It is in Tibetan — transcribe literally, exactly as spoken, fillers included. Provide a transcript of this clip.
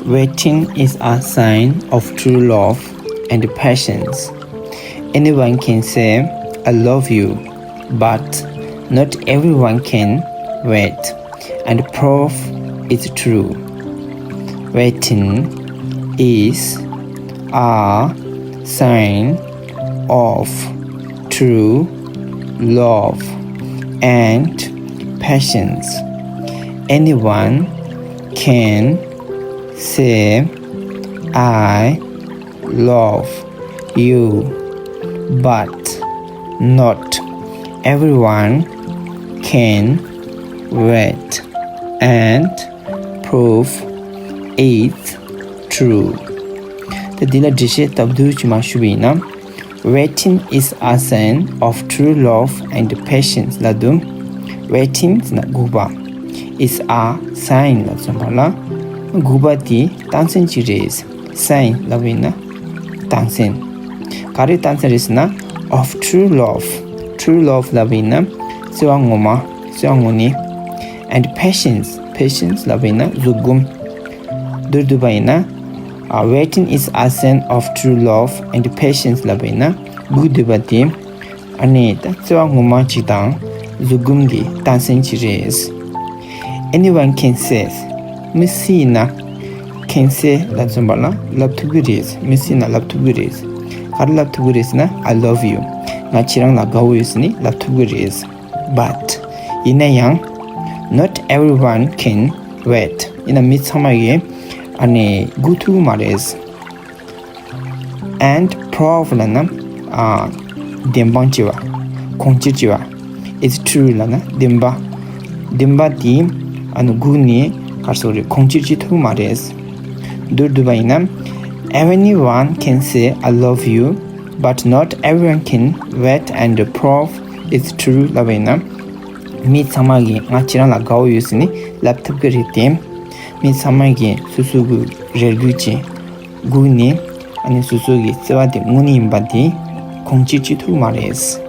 Waiting is a sign of true love and patience. Anyone can say, "I love you," but not everyone can wait and prove it's true. Waiting is a sign of true love and patience. Anyone can say, "I love you," but not everyone can wait and prove it's true. ད་འདི་ལ་འགྲེལ་བཤད་སྟབས་བསྡུས་ཅིག་མར་ཞུས་པ་ཡིན་ན། Waiting is a sign of true love and patience ལབ་འདུག Waiting ཟེར་ན་སྒུག་པ། is a sign ལ་མཚོན་པ་ལ། སྒུག་པ་དེ་རྟགས་མཚན་ཅིག་རེད། Sign ལབ་པ་ཡིན་ན་རྟགས་མཚན། ག་རེ་རྟགས་མཚན་རེད་ཟེར་ན། of true love. True love ལབ་པ་ཡིན་ན་བརྩེ་བ་ངོ་མ། བརྩེ་བ་དངོས་གནས། And patience. Patience ལབ་པ་ཡིན་ན་གཟུགས་འབུམ། མདོར་བསྡུས་པ་ཡིན་ན། Uh, waiting is a sign of true love and patience ལབ་པ་ཡིན་ན་སྒུག་སྡོད་པ་དེ། ཨ་ནི་ད་བརྩེ་བ་ངོ་མ་ཅིག་དང་གཟུགས་འབུམ་གྱི་རྟགས་མཚན་ཅིག་རེད། Anyone can say. མི་སུ་ཡིན་ན། Can say ལ་མཚོན་པ་ལ་ལབ་ཐུབ་ཀྱི་རེད། མི་སུ་ཡིན་ན་ལབ་ཐུབ་ཀྱི་རེད། ག་རེ་ལབ་ཐུབ་ཀྱི་རེད་ཟེར་ན། I love you. ང་ཁྱེད་རང་ལ་དགའ་བོ་ཡོད་ཟེར་ནས་ལབ་ཐུབ་ཀྱི་རེད། But ཡིན་ན་ཡང་། Not everyone can wait. ཡིན་ན་མི་ཚང་མ་གིས་ཨ་ནི་སྒུག་ཐུབ་ཀྱི་མ་རེད། And prove ལབ་ན། ཨ། བདེན་དཔང་བྱེད་པ། གོང་བཀུར་བྱེད་པ། It's true ལབ་ན་བདེན་པ། བདེན་པ་དེ་ཨ་ནི་སྒུག་ནས་ག་རེ་ཟེར་དགོས་རེད། གོང་བཀུར་བྱེད་ཐུབ་ཀྱི་མ་རེད། མདོར་བསྡུས་པ་ཡིན་ན། Anyone can say, "I love you," but not everyone can wait and prove it's true ལབ་པ་ཡིན་ན། མི་ཚང་མ་གིས་ང་ཁྱེད་རང་ལ་དགའ་བོ་ཡོད་ཟེར་ནས་ལབ་ཐུབ་ཀྱི་རེད་དེ། མི་ཚང་མ་གིས་སོ་སོ་གི་རེ་སྒུག་ཅིག་སྒུག་ནས་ཨ་ནི་སོ་སོ་གི་བརྩེ་བ་དེ་དངོས་གནས་ཡིན་པ་དེ་གོང་བཀུར་བྱེད་ཐུབ་མ་རེད།